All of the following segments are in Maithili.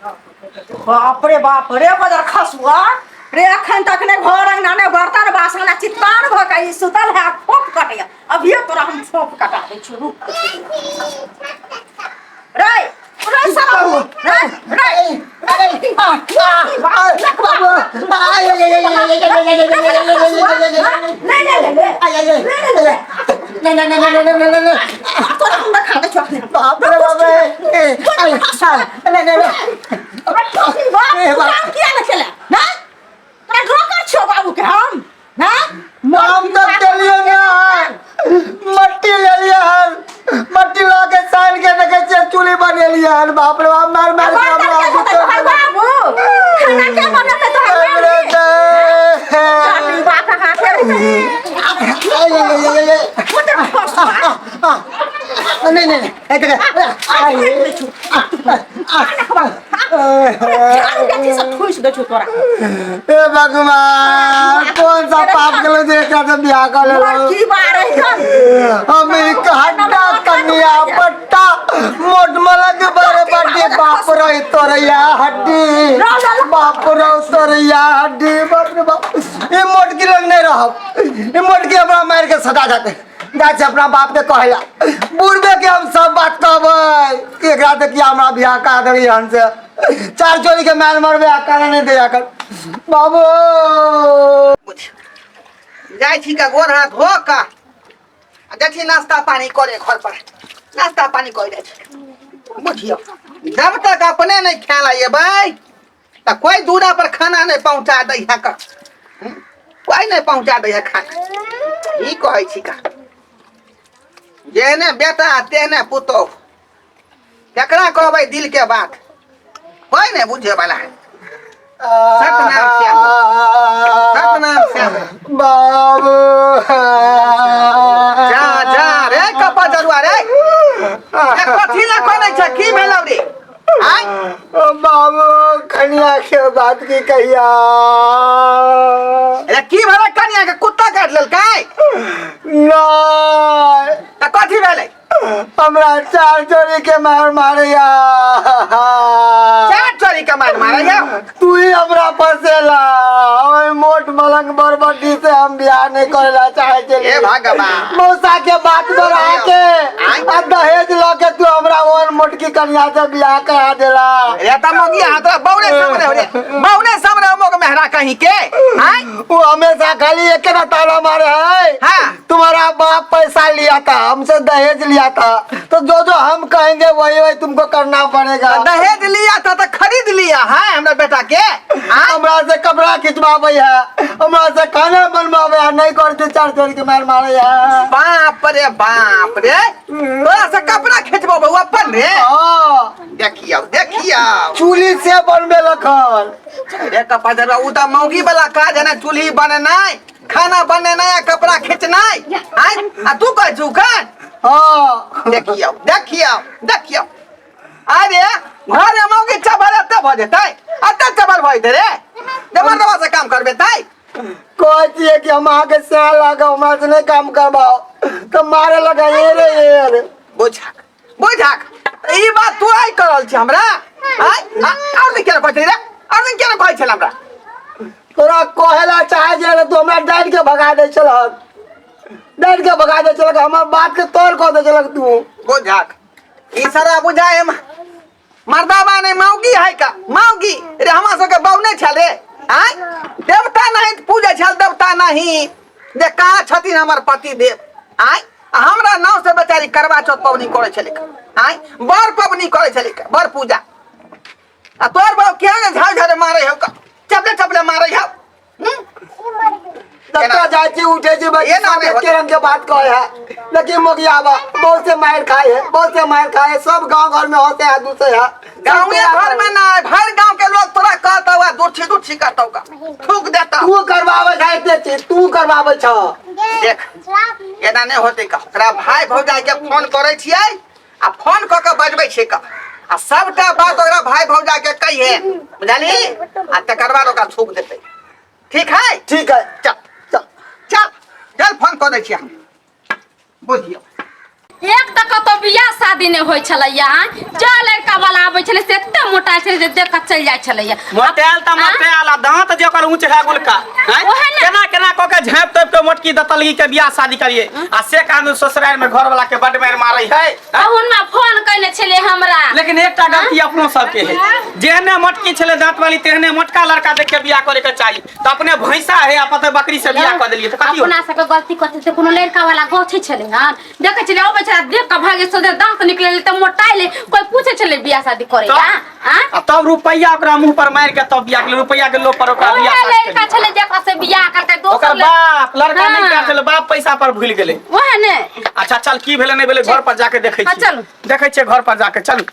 बाप रे बाप रे बदर खसुआ रे, अखन तक ने घर अंगना ने बर्तन बासन आ चित्तान भ के ई सुतल है, फोप कटैया। अभिये तोरा हम फोप कटा दै छी, रुक। रे रे साला, रे रे, ले ले ले ले ले ले ले, तोरा हम खा दै छी अखने। बाप रे बाप रे, नहीं नहीं नहीं। काम किया ने खेले ना तोरा ड्रॉ छो बाबू के हम ना। हम तो चलिए ना, मट्टी ले लिया हन, मट्टी ला के साल के देखे छियै, चूल्ही बनेलियै हन। बाप रे बाप, मार मार के हमरा तोहर बाबू खाना के बनेतै? तोहर बाबू चाटी बाप हाथे। नहीं नहीं नहीं, हे भगवान, कौन सा पाप के जे एकरा से बियाह कर लेलहुँ। हम एक हड्डा कन्या पट्टा मोट मलक बड़े बड्डी। बाप रे तोरैया हड्डी, बाप रे तोरैया हड्डी, बाप रे बाप। ई मोटकी लग नहीं रहब, ई मोटकी हमरा मारि के सदा जाते। जाइ छै अपना बाप के कहला, बुढ़बे के हम सब बात कहबै कि एकरा देखिए हमरा बियाह करा देलियै हन से चार चोरी के मार मरबे आ काना नहीं दे कर बाबू। जाइ छी का गोर हाथ धो का आ जाइ छी नाश्ता पानी करे, घर पर नाश्ता पानी करे जाइ छी। बुझियौ, जब तक अपने नहीं खाए ला एबै तऽ कोई दूरा पर खाना नहीं पहुंचा दै है का, कोई नहीं पहुंचा दै है खाना। ई कहै छी का, जेहने बेटा तेहने पुतोह। केकरा कहबै दिल के बात? कोई नहीं बुझे वाला है। सतनाम श्याम, सतनाम श्याम। बाबू। जा जा रे कपा जरुआ रे, ए, कथी ला कोनै छै? की भेलौ रे? आय। ओ बाबू, कनिया के बात की कहिया। अरे, की भेलै कनिया के? कुत्ता काटि लेलकै? नहीं। तऽ कथी भेलै? हमरा चार चोरी के मार मारैया। चार चोरी के मार मारैया? तू ही हमरा फसेला। ओए मोट मलंग बरबड्डी से हम बियाह नहीं करेला चाहे छे। हे भगवान। मौसा के बात पर आके आय। आ दहेज ल के तू हमरा ओन मोटकी कन्या से बियाह करा देला। रे त मौगी हाथ बौने सामने हो रे, बौने सामने हो मोग मेहरा कहीं के। आय। वो हमेशा खाली एक ना ताला मारे है। तुम्हारा बाप पैसा लिया था हमसे, दहेज लिया था, तो जो जो हम कहेंगे वही वही तुमको करना पड़ेगा। तो दहेज लिया था तो खरीद लिया है हमरा बेटा के? आय? हमरा से कपड़ा खिंचवावे है, हमरा से खाना बनवावे है, नहीं करते चार चोर के मार मारे है। बाप रे बाप रे, तोरा से कपड़ा खिंचबो बउआ अपन रे? हाँ। देखियौ देखियौ। चूल्ही से बनबे लखन। रे कपड़ा, उ तऽ मौगी वाला काज है ना, चूल्ही बनेनाइ, खाना बनेनाइ आ कपड़ा खींचनाइ। आय, आ तू कहै छु कान? हाँ। देखियौ देखियौ देखियौ। अरे, घर में मौगी चबल एते भऽ जेतै? एते चबल भऽ जेतै रे जे मर्दवा से काम करबे तै? कहै छियै कि हम अहाँके सह लागब, हमरा से नहीं काम करबाओ तो मारे लगा ये रे ये रे। बुझाक बुझाक, ई बात तू आइ करल छी हमरा? आइ और दिन केना कहै छली रे? और दिन केना कहै छल हमरा? तोरा कहेला चाहे जे तू हमरा डाँटि के भगा दै छलहक, डाँटि के भगा दै छलहक, हमर बात के तोड़ कऽ दै छलहक तू। बुझाक, ई सारा बुझाय हम मर्दाबा नहीं मौगी है का मौगी रे। हमरा सबके बौने छल रे। आय, देवता नहीं पूजे छल, देवता नहीं जे कहाँ छथिन हमर पति देव। आय, आ हमरा नाव से बेचारी करवा चौथ पबनी करै छलै। आय, बड़ पबनी करै छलै, बड़ पूजा। आ तोर बाप केहन ने झाड़ झाड़ मारै हौ का, चपले चपले मारै हौ। जतऽ जाइ छी उठै छी भाई ये ना सब होत। एके रंग के बात कहे है, लेकिन मोगियाबा बहुत से मार खाए है, बहुत से मार खाए है, सब गांव घर में होते है, दूसरे है। गाँवे घर में ना, भर गांव के लोग तोरा कहता हुआ दुर्छी दुर्छी करता हुआ थूक देता। तू करवावे छै एते चीज, तू करवावे छ। देख, एना नहीं होते का। ओकरा भाई भौजाई के फोन करे छियै आ फोन क के बजबै छियै का, आ सबटा बात ओकरा भाई भौजाई के कहिए, बुझली? आ तकर बाद ओकरा थूक देतै। ठीक है? ठीक है। चल चल चल चल, फोन कऽ दै छियै हम। बुझियौ, एक तऽ कतौ बियाह शादी शादी नहि होइ छलैया आँय? जे लड़का वाला आबै छलै से एते मोटा छलै जे देख कऽ चलि जाइ छलैया। मोटायल तऽ मोटायल आ दाँत जे ओकर ऊँच है गुलका आँय? ओहे ने। केना केना कऽ के झाँपि तोपि के मोटकी दतलगी के बियाह शादी करिए आ से कानून ससुराल में घर वाला के बड मारि मारै है आँय? अहुनमे फोन कयने छलै हमरा। लेकिन एकटा गलती अपनो सबके है, जेहने मोटकी छलै दाँत वाली तेहने मोटका लड़का देख के बियाह करे के चाही, तऽ अपने भैंसा है आ पता बकरी से बियाह कऽ देलियै तऽ कथी अपना सबके गलती करते तऽ कोनो लड़का वाला गछै छलै हन, देखै छलै अबै छलै देख कऽ भागे सोझे, दाँत निकलै तऽ मोटाइले, कोइ पूछै छलै बियाह शादी करे तऽ? ला आँ? आ तब रुपैया ओकरा मुंह पर मारि के तब बियाह केलकै, रुपैया के लोभ पर ओकरा ओहे बियाह शादी लड़का केलकै। छलै जेकरा से बियाह करकै ओकर दोसर बाप लड़का नहि हाँ। कयल छलै, बाप पैसा पर भूलि गेलै। ओहे ने। अच्छा चल, की भेलै नहि भेलै घर पर जाके देखै हाँ, छियै। चलू। देखै छियै घर पर जाके, चलू।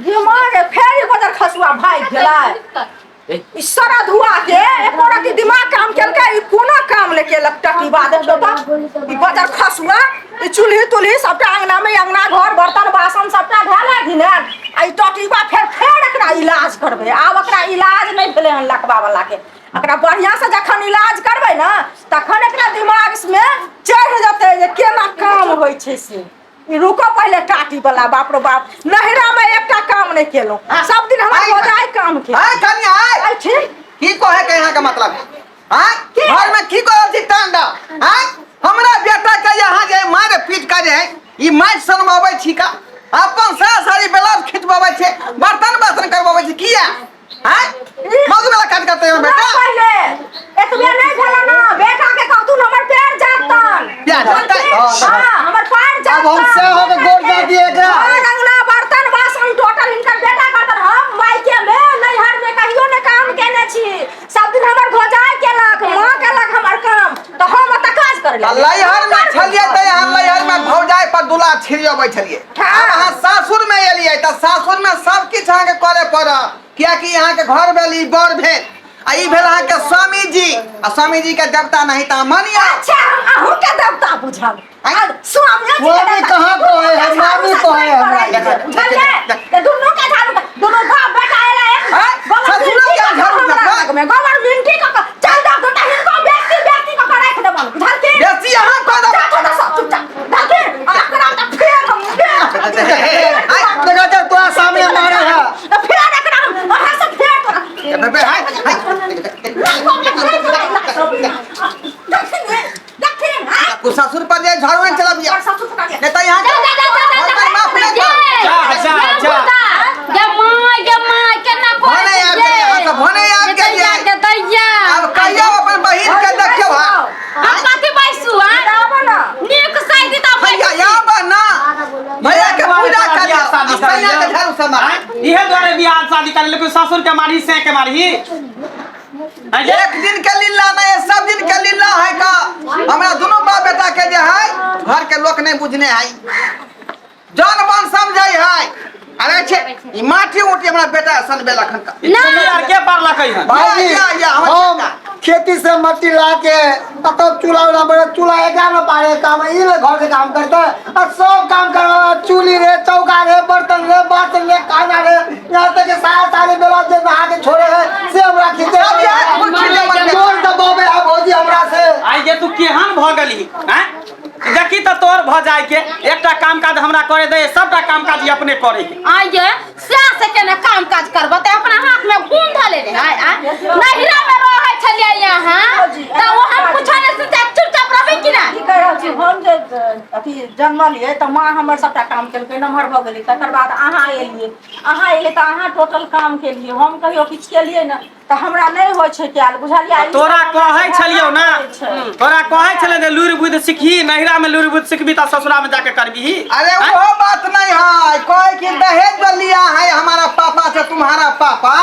दिमाग फेर बदर खसुआ भागि गेलै। ई सारा धुआ के एको रति दिमाग काम केलकै? ई कोनो काम नहि केलक। टकीबा देखियौ तऽ ई बजर खसुआ, ई चूल्ही तुल्ही सबटा अंगना में, अंगना घर बर्तन बासन सबटा धए घिनायल। आ ई टटीबा फेर फेर एकरा इलाज करबै। आब एकरा इलाज नहि भेलै हन लकबा वाला के। एकरा बढ़िआँ से जखन इलाज करबै ने तखन एकरा दिमाग में चढ़ि जेतै जे केना काम होइ छै से। ई रुको पहिले टाटी वाला, बाप रो बाप, नहिरा में एकटा काम नहीं केलहुँ, सब दिन हमर आइ- भौजाइ काम के। आइ कनिया, आइ। आइ ठीक। की कहे के यहाँ के मतलब है? आँय? घर में की करल छी तांडव? आँय? हमरा बेटा के यहाँ जे मारे पीट के जे है, ई माटि सनबाबै छी का? अपन सास सारी ब्लाउज खिंचबाबै छै, बर्तन बासन करबाबै छै, किया? आँय? मौगी वाला काज करते हो बेटा? पहिले एतबे नहीं भेल ना, बेटा के कहतुन हमर पैर जातन। पैर जातन? हां, हमर पैर जातन। अब हम से हो के गोड़ जाती है एकरा। घर अंगना बर्तन बासन टोटल हिनकर बेटा करतन। हम मायके में नैहर में कहियो ने काम केने छी, सब दिन हमर भौजाई केलक, माँ केलक हमर काम, तऽ हम ओतऽ काज करे आ लैहर में छलियै तऽ यहाँ लैहर में भौजाई पर दुला छिड़ियबै छलियै। हाँ। आब अहाँ सासुर में एलियै तऽ सासुर में सब किछु अहाँके करे पड़त, कियाकि अहाँके घर भेल ई बर भेल आ ई भेल अहाँके स्वामी जी, आ स्वामी जी के देवता नहीं तऽ अहाँ मानियौ। अच्छा, हम अहूँ के देवता बुझल। आँय? आ स्वामी जी के स्वामी देवता। कहाँ कहै है, दुनू के मामी झाड़ू कहै है हमरा। बुझलियै? बुझलियै? तऽ दुनू के झाड़ू, दुनू बाप बेटा एला एक आँय? गोबर ससुरो मिट्टी के कऽ झाड़ू हमरा देखबै? लगमे, गोबर मिट्टी कऽ कऽ चल जाउ, दूटा हिनको व्यक्ति व्यक्ति कऽ कऽ राखि देबनि, बुझलखिन? बेसी अहाँ कऽ देबै। जा तो सब चुपचाप, बुझलखिन? आ एकरा तऽ फेर हम फेर आँय? देखा चल तोरा सामने मारे है। तऽ फेर एकरा हम अहाँ से फेर तोरा बे, आँय? आँय? तू ससुर पर जे झाड़ू नहीं चलबिया, नहीं तऽ यहाँ जा जा जा जा जा घर पर माफ नहीं जा कर। जा, जा, जा। गे माय, गे माय, केना भने आबि गेलियै, अहाँ सब भने आबि गेलियै। गे दैया। आब कहियो अपन बहिन के देखियौ हाँ। हम कथी बैसू आ? नीक साइज तऽ भैया आब ना, भैया के पूजा कर बियाह शादी सैया के झाड़ू समार। आँय? इहे दुआरे बियाह शादी करे, लेकिन ससुर के मारही से के मारही आँय जे? एक दिन के लीला नहीं है, सब दिन के लीला है का। हमरा दोनों बाप बेटा के जे है घर के लोग नहीं बुझने है, जन बन समझे है। अरे छे ई माटी उटी हमरा बेटा सन बेला खन का। ई चुल्ही आर के पारलकै हन? भाईजी, या, या, हमर हम बेटा। खेती से मट्टी ला के तब चूल्हा उला बना, चूल्हा एकरा में पारे काम है, ई ले घर के काम करते है और सब काम करवा, चूल्ही रे, चौका रे, बर्तन रे, बासन रे, खाना रे, यहाँ तक कि सारा सारी बेला जे नहा के छोड़े है से हमरा खींचे सब यार, कुल खींचे मन के। जोर दबावे है भौजी हमरा से। आइ जे तू केहन भऽ गेलही आँय? देखी तऽ तोर भऽ जाय के एकटा काम काज हमरा करे दे, सबटा काम काज ई अपने करे के। आइए सएह से केना काम काज करबऽ तऽ अपना हाथ में घूम धले रे आय आय। नहिरा में रहै छलियै यहाँ तऽ ओहन कुछो नहि सुनते, चुपचाप रहबै कि ना? की कहि रहल छी हम जे अथी जन्मलियै तऽ माँ हमर सबटा काम केलकै, नमहर भऽ गेलै। तकर बाद अहाँ एलियै, अहाँ एलियै तऽ अहाँ टोटल काम केलियै, हम कहियो किछु केलियै ने तऽ हमरा नहि होइ छै कयल, बुझलियै? तोरा कहै छलियौ ना, छै। तोरा कहै छलै जे लुरि बुद्धि सिखही, नहिरा में लुरि बुद्धि सिखबी तऽ ससुरा में जाके करबीही। अरे वो बात नहीं है, कोई कि दहेज जो लिया है हमारा पापा से तुम्हारा पापा,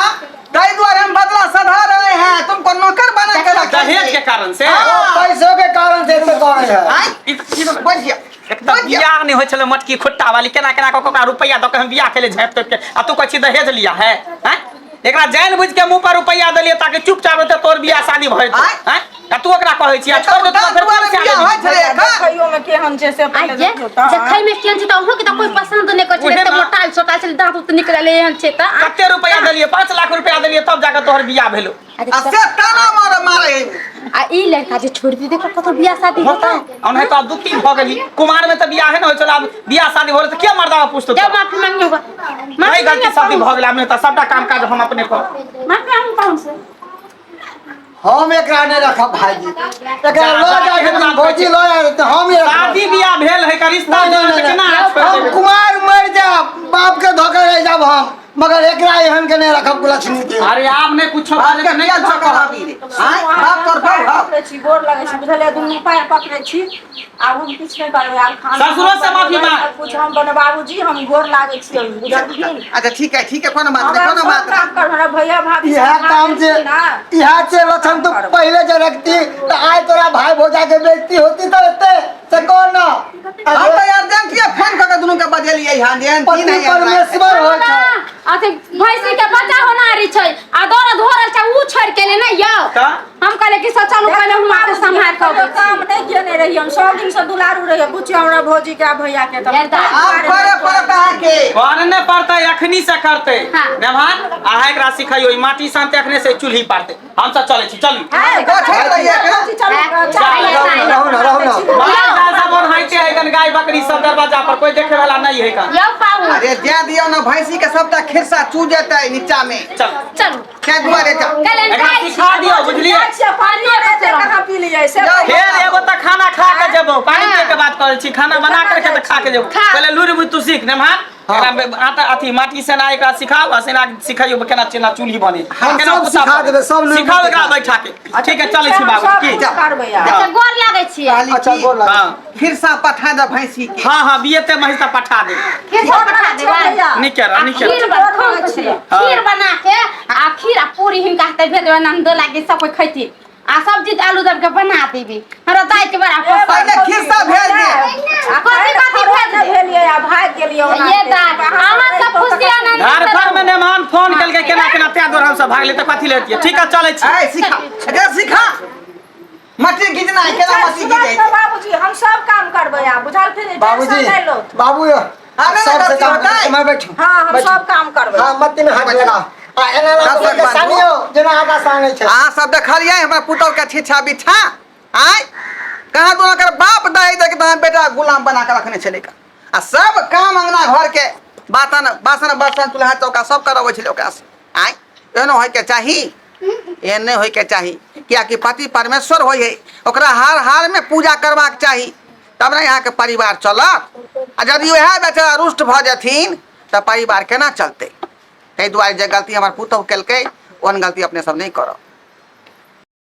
तई दुआरे हम बदला सधा रहे हैं, तुमको नौकर बना के रखेंगे। दहेज के कारण से। हाँ। पैसों के कारण से एते करे है। आँय? ई- बैठ जा। एक तऽ बियाह नहि होइ छलै मटकी खुट्टा वाली, केना केना कऽ कऽ ओकरा रुपैआ दऽ के हम बियाह केलियै झाँपि तोपि के, आ तू कहै छी दहेज लिया है आँय? एकरा जानि बुझि के मुँह पर रुपैआ देलियै ताकि चुपचाप रहतै, तोर बियाह शादी भऽ जेतौ आँय? आँय? आ तू ओकरा कहै छी आ छोड़ि देतौ तऽ फेर दुआरे कोन से बियाह होइ छलै एखन? देखैयो में केहन छै से पहिले आइ जे देखियौ तऽ। देखै में केहन छै तऽ अहूँ के तऽ कोई पसंद नहि करै छै। उहे एते ना। मोटायल सोटायल छलै, दाँत उत निकलल एहन छै तऽ कते रुपैआ देलियै? 5 लाख रुपैआ देलियै तब जाके तोहर बियाह भेलौ। आ से ताना मारे मारे है। आ ई लड़का जे छोड़ दी देखो कतो बियाह शादी होता होता। और नहीं तो अब दू तीन भऽ गेली कुमार में तऽ बियाहे ने होइ छल, आब बियाह शादी भऽ गेल तऽ के मर्दावा पूछतो? जाओ माफी मांगियो होगा। नहीं गलती शादी भऽ गेल, आब नहीं तऽ सबटा काम काज हम अपने कर। माफी मांगू पाहुन से। हम एकरा नहि रखब भाईजी, एकरा जा, लऽ जा, जाइ एहन छथिन बात भौजी कहै लऽ जाइ छथिन, हम नहि रखब। शादी बियाह भेल है का रिश्ता नहीं, नहीं, जोड़ल तऽ नहीं, केना हाथ छोड़ि हम देबै? कुमार मरि जायब, बाप के धोखा रहि जायब हम, मगर एकरा एहन के नहि रखब कुलक्ष्मी के। अरे आब नहि कुछो बाप बाजै के नहि किया कुछो धोखा कहब। हबी रे? आँय, बाप तोर पैर बाप हौ। पकड़ै छी, गोर लगै छी, बुझलियै? दुनू पैर पकड़ै छी, आब हम किछु नहि करबै, आब खाना ससुरो से माफी मांग। सब कुछ हम बने बाबूजी, हम गोर लागै छी, बुझलखिन? अच्छा ठीक है, ठीक है, कोनो बात नहीं, हमरा कोनो सब बात काम नहीं। कर, हमरा भैया भाभी इएह सब काम मानै छै छी ना। इएह छै लक्षण। तू पहिले जे रखती तऽ आइ तोरा भाय भौजा के बेइज्जती होती तऽ एते से कह न। हम तऽ अर्जेंटिया फोन कऽ के दुनू के बजेलियै हन जे एहन पति दिन है हमरा। परमेश्वर होइ ना छै। अथी भैंसी के बच्चा होना रही छै आ दौड़ धोरल छै, ऊ छोड़ के ले नहीं यौ। तऽ? हम कहले कि सब चलू, पहिले हम आके सम्हार के अबै छी। काम नहि केने रहियै हम, सब दिन से दुलारू रहियै बुच्ची हमरा भौजी के आ भैया के तऽ ये दाइ। आब करे पड़त अहाँके। करे नहि पड़तै, अखनी से करतै। हाँ। नेभान, अहाँ एकरा सिखैयो, ई माटी सानते अखने से चूल्ही पारतै। हमसब चलै छी, चलू। है, गछै रहियै एकरा। भौजी, चलू, चलू। रहू ना, रहू ना। माल जाल सब ओनाहिते है कन, गाय बकरी सब दरवाजा पर, कोई देखे वाला नहीं है कन। यौ पाहुन। अरे जा दियौ ने, भैंसी के सबटा खिरसा चू जेतै नीचा में। चल। चलू। तें दुआरे जा। कहलन एकरा जाइ छी। सिखा दियौ, बुझलियै? जाइ छियै, पानियो रहतै कहाँ पी लियै से। जाउ। फेर एगो तऽ खाना खा के जेबो, पानी हाँ। पिए के बात करै छी, खाना बना के रखे तऽ खा के जेबो। खा। पहिले लूरि बुझ तू सीख नेमहान। एकरा में आटा अथी माटी सेना एकरा सिखाओ आ सेना सिखाइयो केना चेना चूल्ही बने। हम केना सब कुत्ता सिखा बने। देबै, सब लूरि सिखाओ बुझि एकरा सिखा। बैठा के। ठीक है, चलै छी बाबू सब की? कुछ करबै आब। अच्छा गोर लागै छियै। कहली अच्छा की, गोर लागै। हाँ। खिरसा पठा दे भैंसी के। हाँ हाँ, बियते महिष तऽ पठा दे। खीर सब पठा देबै। नीक रह, आ नीक रह। खीर बना खीर बना के आ खीर आ पूरी हिनका हाथे भेजबै, नंदो लागी सब कोई खैती, आ सब्जी आलू दब के बना देबी, हमरा दाई के बड़ा पसंद। पहिले खिरसा भेज दे। आ कथी कथी भेज दे? भेलियै आ भागि गेलियै ओना। ये दाई अहाँ सब खुशी आनंद घर पर में नेमान फोन केलकै केना केना तें दुआरे हमसब भागली तऽ कथी लेतियै। ठीक है, चलै छी। ऐ सिखा, एकरा सिखा मट्टी घिचना है, केना मट्टी घिचै छै। बाबूजी, हम सब काम करबै आब, बुझलखिन? टेंशन बाबूजी नहि लो। बाबू अरे सब से गलती काम होतै। मैं बैठू। हाँ, हम बैठू। सब काम करबै। हाँ, मत्ती में हाथ लगा आ एना एना सब पकड़ के बांधू। सानियो जेना आटा सानै छै। अहाँ सब देखलियै हमरा पुतौह के छिछा बिछा? आँय, कहाँ दोनो कर बाप दाई देख तहाँ बेटा गुलाम बना के रखने छलै का। आ सब काम अंगना घर के बातन बासन बर्तन चूल्हा चौका सब करबै छलै ओकरा से। आँय, एहनो होइके चाही? एहन नहि होइके चाही, कियाकि पति परमेश्वर होइ है, ओकरा हर हाल में पूजा करबाक चाही, तब ने अहाँके परिवार चलत। आ यदि वएह बेचारा रुष्ट भऽ जेथिन तऽ परिवार केना चलतै? ताहि दुआरे जे गलती हमर पुतहु केलकै, ओहन गलती अपने सब नहि करब।